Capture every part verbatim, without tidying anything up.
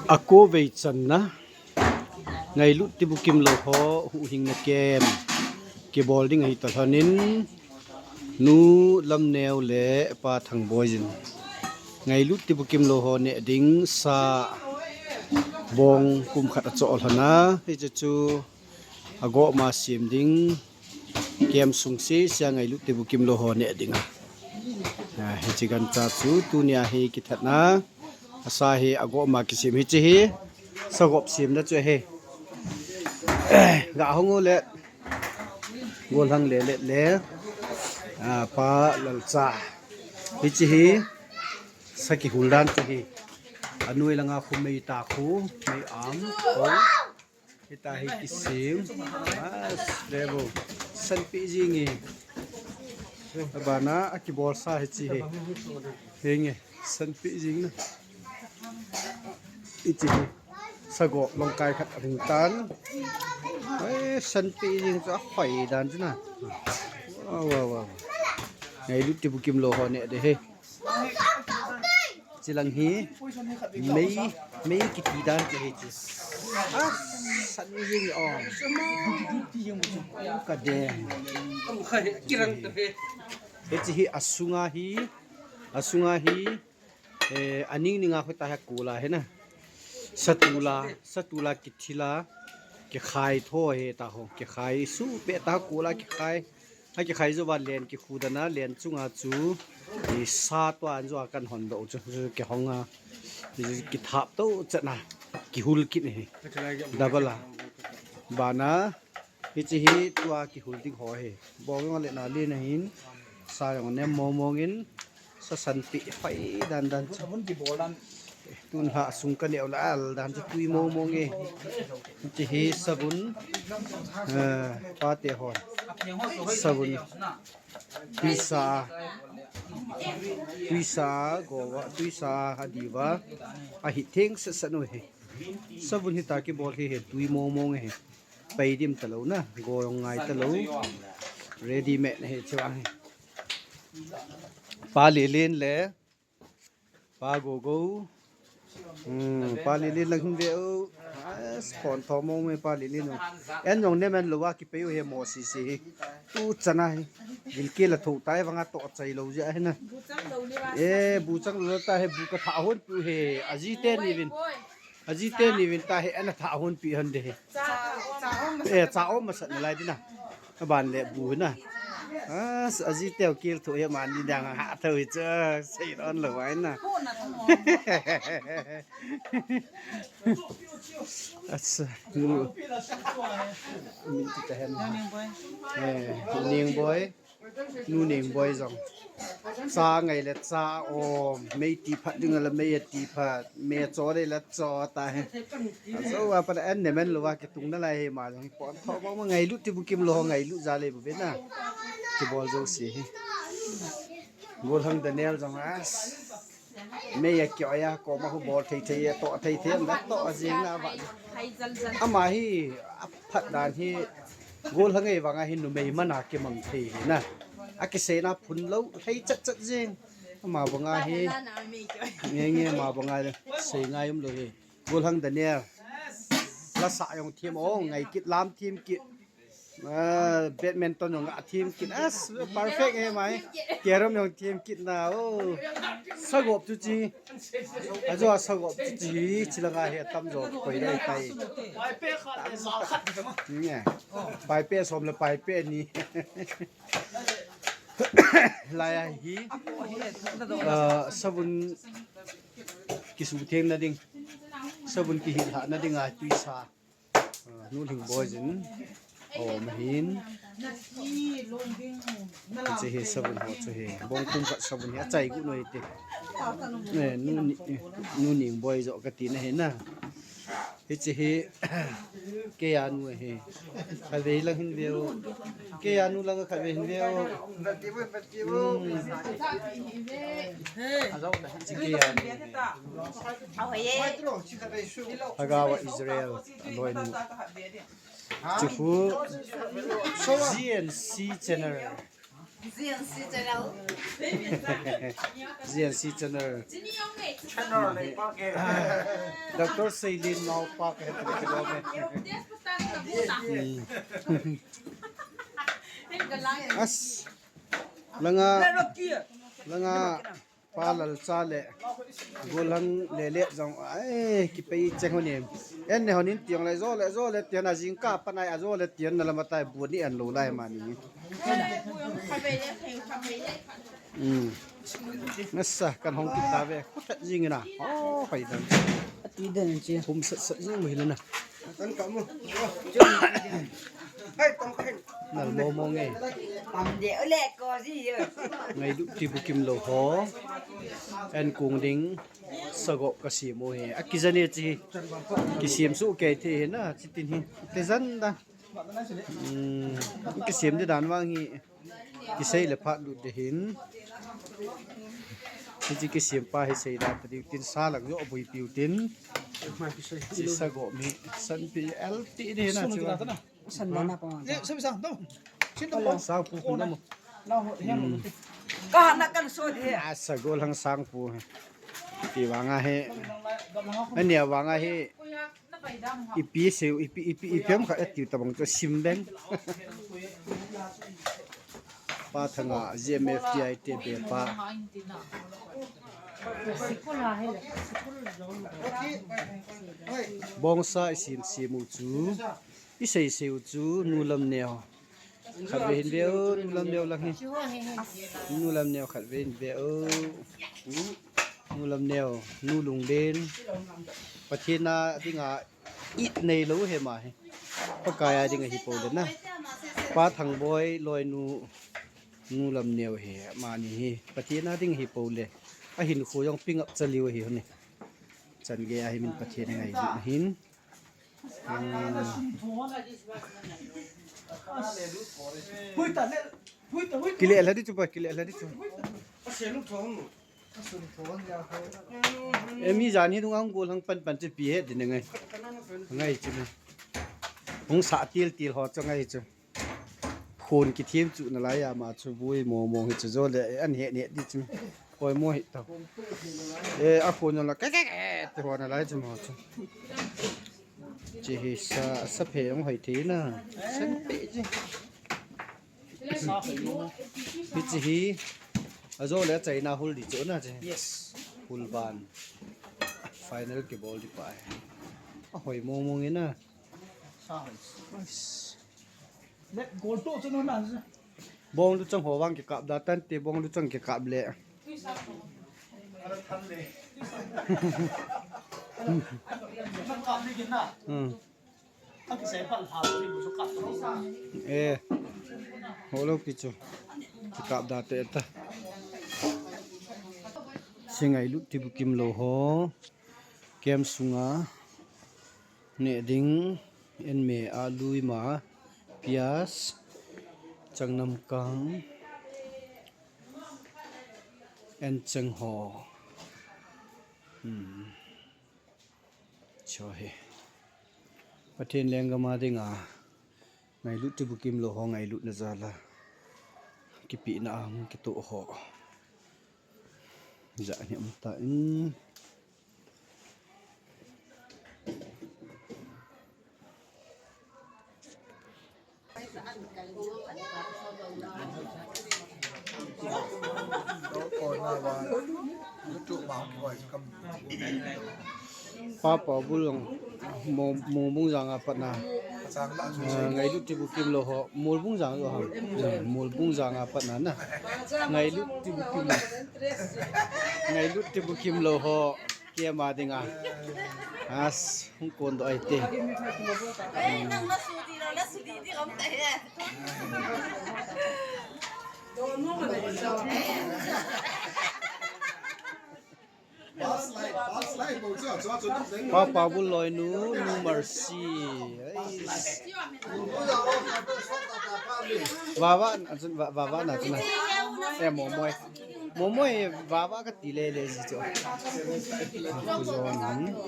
Ako vei channa Ngailut Tibukim lo ho huhhingna kem kibol ding ahi ta lhonin, Nu Lamneo le Pa Thangboi in Ngailut Tibukim lo ho neh ding sa bong kum khat achoh lhona, hiche chu agoma sem ding kem sung sese a Ngailut Tibukim lo ho neh ding a. A, hiche gancha chu tunia hi kithatna asa hi agoma kisem, hiche hi sagop semna chu ahi. Ga hung u le, Golhang le le le, a, Pa Lalcha. Hiche hi sa kihul dan chu hi. Anoi langa khu mei ta khu, mei am, khu. Hita hi kisem. Bas, level. Sanpeh jing e. Abana akibol sa hiche hi. Henge, sanpeh jing na. Hiche hi. Sagop longkai khat ahung tan. Ei, sanpeh jing chu ahoi dan chu na. Wow, wow, wow. Ngailut Tibukim lo ho neh ding ahi. Chilang hi mei, mei kiti dan chu hiche. A, san jing o. Ka de. Hiche hi asunga hi, asunga hi, eh, aning ninga khu ta hi kula hi na. Satula, satula kithila, kikhai tho hi ta ho, kikhai su pe ta kula kikhai. Akikhai jou va len kikhu dan a, len chunga chu i sa tua an jou a kan hon doh chu, chu kihong a, kithap to chan a, kihul kit hi. Double a. Bana, hiche hi tua kihul ding ho hi. Bong jong le na len ahin, sa jong nem mong mong in, Sa sanpeh phai dan dan chu. Tun lha sung ka neo la al dan chu tui mong mong e. Hiche hi sabun, eh, pate hon. Sabun. Tuisa. Tuisa, goa, tuisa, adiva. Ahi theng sat sat u hi. Sabun hita kibol hi hi tui mong mong hi. Pai dim talou na. Go jong ngai talou. Ready made hi chu ahi. Pa Lelen le Pa Gogo. Hmm, Pa Lelen lang hin ve u. As, pon tho mong me Pa Lelen u. En jong nem en lou a kipei u hi mo sisi hi. Tu chan a hi. Gilkel a tho tai vang a toh chai lou jeh ahi na. E, bu chang lou ta hi, bu ka tha hon pu hi. Aji te ni vin. Aji te ni vin ta hi, ana tha hon pi hon de hi. Cha, cha om masat. E, cha om masat nalai ding na. Aban le bu na. A, aji teu kil thu hi man ni dang ha tho hi cha. Sei ron lo ai na. Asa, nu. Min ti ta hen. E, Ning Boi. Nu Ning Boi jong. Cha ngai le cha om, mei ti phat ding le mei ti phat, me cho le la cho ta hi. Ajo wa pa en ne men lo wa kitung nalai hi ma jong hi pon tho ma ma Ngailut Tibukim lo Ngailut ja le bu ve na. Kibol jo si hi. Golhang Daniel jong as. Mei a kio a, koma hu bol thei thei a, toh thei thei a, toh a jing na va. Ama hi, aphat dan hi, Golhang ei vang a hi numei man a kimang thei hi na. Akiseina phun lou, thei chat chat jing. Ama bang a hi, nge nge ama bang a, sei ngai um lou hi. Golhang Daniel. La sa jong thim o, ngai kit lam thim kit. Ah, badminton jong a thim kit. As, perfect he mai. Carrom jong thim kit na. Oh. Sagop chu chi. Ajo sagop chu chi. Chilanga hi tam jo koi dai tai. Nge. Pai pe som le pai pe ni. Lai a hi. Ah, sabun kisu theng na ding. Sabun kihil ha na ding a tuisa. Ah, Nu Lhing Boi jin. Oh, mahin. Hiche hi sabun ho chu hi. Bong kum khat sabun hi. Achai gu noi te. Eh, Nu Ni, Nu Ning Boi jo kati na hi na. Hiche hi. Kei a nu hi. Khatvei lang hin veu. Kei a nu lang khatvei hin veu. Hmm. Hiche kei a nu hi. Hagawa Israel, loinu. Chihu G N C channel. G N C Channel. G N C Channel. Channel nei pa ke. Doctor Seilin naopa kahe tia kilom e. Hmm. As. Langa. Langa. Pa Lalcha le Golhang le le jong, ai, kipei cheng hon em. En ne hon in tiang le jo le jo le tiang a jingkah panai a jo le tiang na lama tai bu ni en lo lai mani. Hmm. Nasa kan hong kita ve. Kuthat jing na. Oh, hai dan. Ati dan chi. Hum sat sat jing mo hilana. Nal mo mo nge. Ngailut ti bukim lou ho. En kung ding. Sagop kasem u hi. Akijane chi. Kisem su kei the hi na. Chitin hi. Te jan da. Hmm. Kisem di dan vang hi. Kisei le phat lut de hin. Hichi kisem pa hi sei da ta diu tin sa lang jo bui piu tin. Chi sagop mi san pi el ti de na chi. San na pa. Sang pu kun mo. Ka na kan so de. A sagol hang sang pu. Ti vanga he. Ania vanga he. Ipi seu, ipi, ipi, ipi ham khat atiu tabang chu sim beng. Pa Thanga, G M F T I te be pa. Bongsa isim simu chu. Isei seu chu, Nu Lamneo. Khat ve hin ve o, Nu Lamneo lang hi. Nu Lamneo khat ve hin ve o. Nu Lamneo, Nu Lunglen. Pathen a dinga it nei lou hi ma hi. Pakai a dinga hi pou le na. Pa Thangboi loinu, Nu Lamneo hi, mani hi. Pathen a dinga hi pou le. Ahin khu jong ping up cha liu hi hon ni. Chan gei a hi min Pathen ngailut hin. Kile la di chu pa, kile la di chu. Emi jan hi nung ang gol hang pan pan chu pi he din ngai. Ngai chu. Hung sa til til ho chu ngai chu. Khun kithem chu na lai ama chu bui mo mo hi chu jo le an he ne di chu. Poimo hi tau. E, a khun la ke ke ke te ho na lai chu mo chu. Chi hi sa, sa phe ong hoi thei na. San pe chi. Hi chi hi. A jo le China hul di chu na chi. Yes. Hul ban. Final kibol di pa. A hoi mo mo nge na. Sa hoi. Bong lu chang ho vang kikap da tan te bong lu chang kikap le. Hmm. Eh. Ho lo ki chu. Kikap da te ta. Singai lu ti bukim lo ho. Kem sunga. Ne ding, en me a lui ma, pias, changnam kang, en cheng ho. Hmm. Cho he. Pathen lenggam a dinga. Ngailut ti bukim lo ho ngailut na jal a. Kipi na ang kito ho. Ja ni um ta in. Papa Bulong, Mo-, Mobung jang a patna. Ah, ngailut ti bukim lo ho, Mobung jang lo ha. Eh, Mobung jang a patna na. Ngailut ti bukim. Ngailut ti bukim lo ho. Kema dinga. As, hung kon do ai te. Papa Bulong nu, nu Mercy. Vava, vava na chun. Eh, Momoi. Momoi, vava ka ti le le ji chu.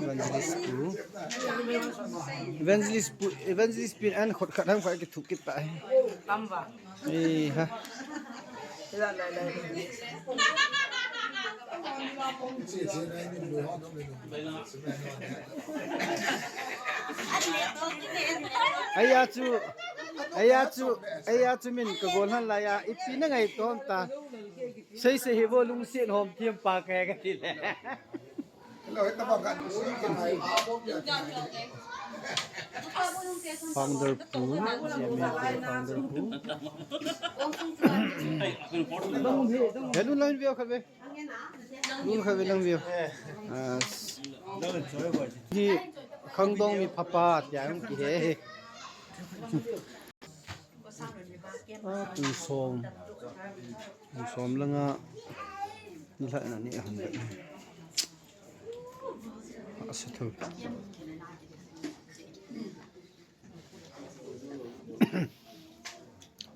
Evangelist pu. Evangelist pu, Evangelist pin an khot khat ham khat ki thuk kit ta. Eh, ha. Aya chu, aya chu, aya chu min ka gol han la ya, ipi na ngai tom ta. Sei sei hi vo lungsiat hom thiam pa ka ka ti le. Founder pu, C M A founder pu. Hello, line view khat ve. Lul kha ve lang view. Ah, ni khangdong mi pha pa tia hung kihe. Ah, pung som. Pung som langa ni lhah na ni a hung le. Asa tho.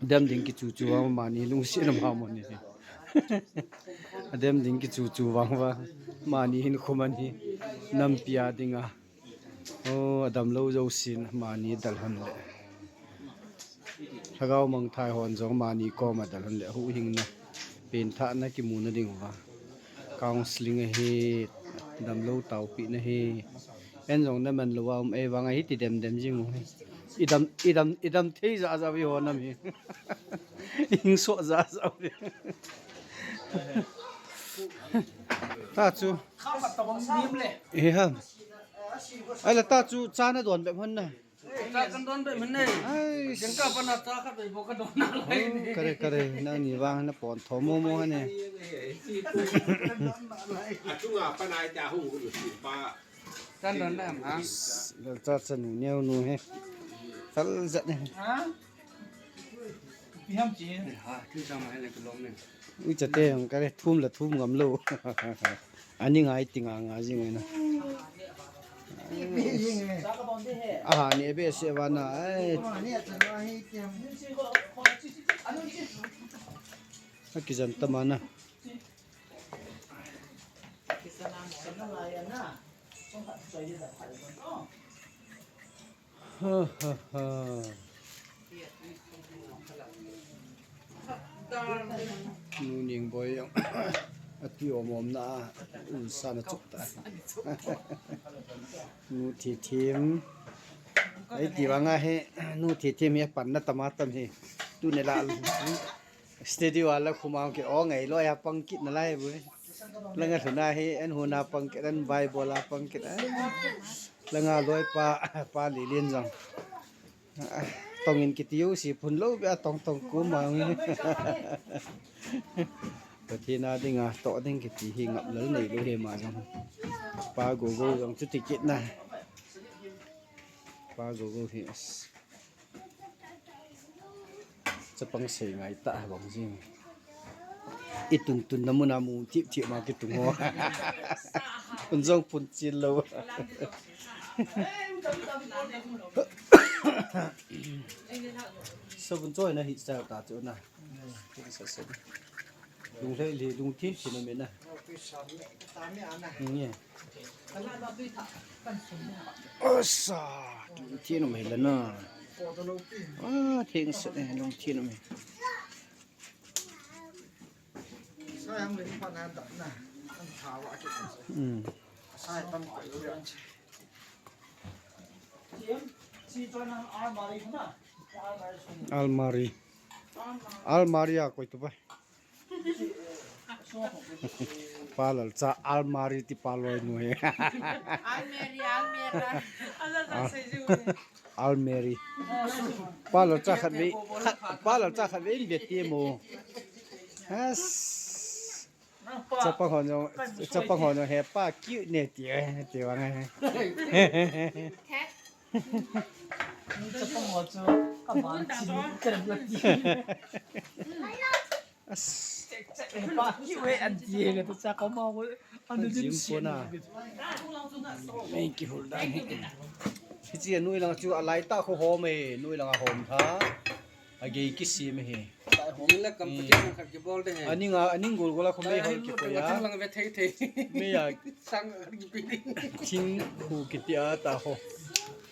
Adem ding kichu chu vang mani lungsiat na ma mo ni. Adem ding kichu chu vang va mani hin khum ani nampi a dinga. Oh, adam lo jo sin mani dal han le. Lhagao mangthai hon jong mani koma dal han le huhhingna. Pengthahna kimuna ding uva. Counseling ahi, damlou taopehna ahi. Ken jong naman louva um e vang ahi ti dem dem jing u hi. Idam, idam, idam thei ja ja vi ho nam hi. Hing so ja ja vi. Ta chu. He ha. Ai la ta chu cha na don bep hon na. Cha kan don bep min nei. Ai. Jeng ka pana cha khat bei bo ka don na lai nei. Kare, kare, nangni vang na pon tho mo mo ne. Achunga pana ita hung hung si pa. Kan don na ma. Lal cha cha nu neo nu he. Tal jat ne. Ha? Pi ham chi. Ha, tu cha ma le ko lom ne. Ui, chate ang kare thum la thum ngam lou. Ani ngai ti nga nga jing na. Aha, ni be se va na ai. Akijan tamana. Ha, ha, ha. Nu Ningboi jong ati om om na, un sa na chuk ta. Nu Thithim. Ai ti vang a he, nu Thithim he pan na tama tam he. Tu ne la. Studio a la khuma ke o ngai lo ya pang kit na lai bu. Langa lhuna hi, an huna pang kit, an Bible a pang kit. Langa loi pa, pa Lilin jong. Tongin kiti u si phun lou bia tong tong ku ma ngi. Pathen a dinga toh ding kiti hi ngap lal nei lou hi ma jong. Pa Gogo jong chuti kit na. Pa Gogo hi. Chapang sei ngai ta bang jing. I tun tun na mun a mu thip thip ma kitung ho. Un jong pun chil lou. Sabun choi na hi sa ta chu na. Sa sa. Lung le le lung thin thin me na. Nge. Asa, lung thin me la na. Ah, thin sa ne lung thin me. Hmm. Almari. Almari a koi tu bai. Pa Lalcha almari ti pa loi nu he. Almeri, almera. Almeri. Pa Lalcha khat ve, khat, pa Lalcha khat ve in ve ti mo. Yes. Chapang ho no, chapang ho no he pa cute ne ti, ti vang he. Chapang ho chu ka man chi ka la ti. As. Pa cute an ti he ka cha ka ma ko an din si na. Nei kihol dan hi. Hichi a noi lang chu a lai ta kho hom e, noi lang a hom tha. A gei kisem e hi. Jing le competition khat kibol ding e. Aning a, aning gol gol a khu mei hol kikoi a. Thing lang ve thei thei. Mei a. Sang khat kipi ding. Thing khu kiti a ta ho.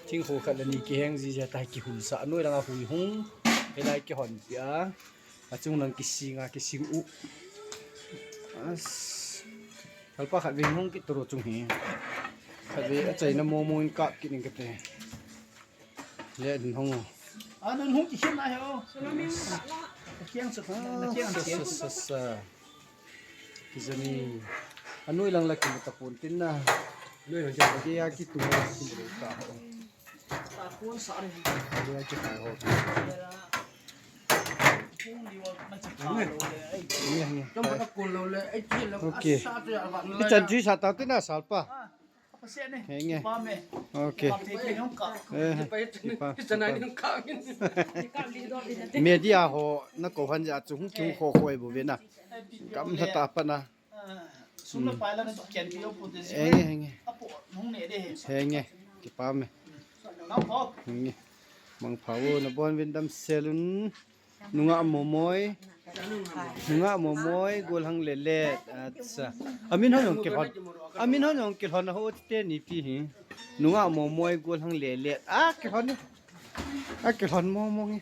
Thing khu khat le ni kiheng ji ja ta kihul sa. Noi lang a hui hung. Helai kihon pi a. Achung lang kising a, kising u. As. Kalpa khat vei hung kit toro chung hi. Khat vei achaina momo in kap kit ning kate. Le din hung. A, nun hung kikhin na he o. Kiang sa, kiang sa, sa, sa, sa. Kijani. Anoi lang la kimu tapon tin na. Anoi lang kimu. Kia kitu ho kimu ta ho. Tapon sa re. Kia kitu ho. Nge, nge. Jom ka kun lo le, ai, ti lo, okay. Asa tu ya ba. Ichan jui sa ta tin na salpa. Henge. Okay. Eh, kipa, kipa. Media ho na ko han ja chu hung kiu kho kho e bu ve na. Kam na ta pa na. Henge, henge. Henge. Kipa me. Henge. Mangpha u na bon vin damsel un. Nunga momoi. Nunga momoi, golhang lelet. Acha. Amin hon jong kilhon. Amin hon jong kilhon ho teni pi hi. Nunga momoi, golhang lelet. A kilhon. A kilhon momo nge.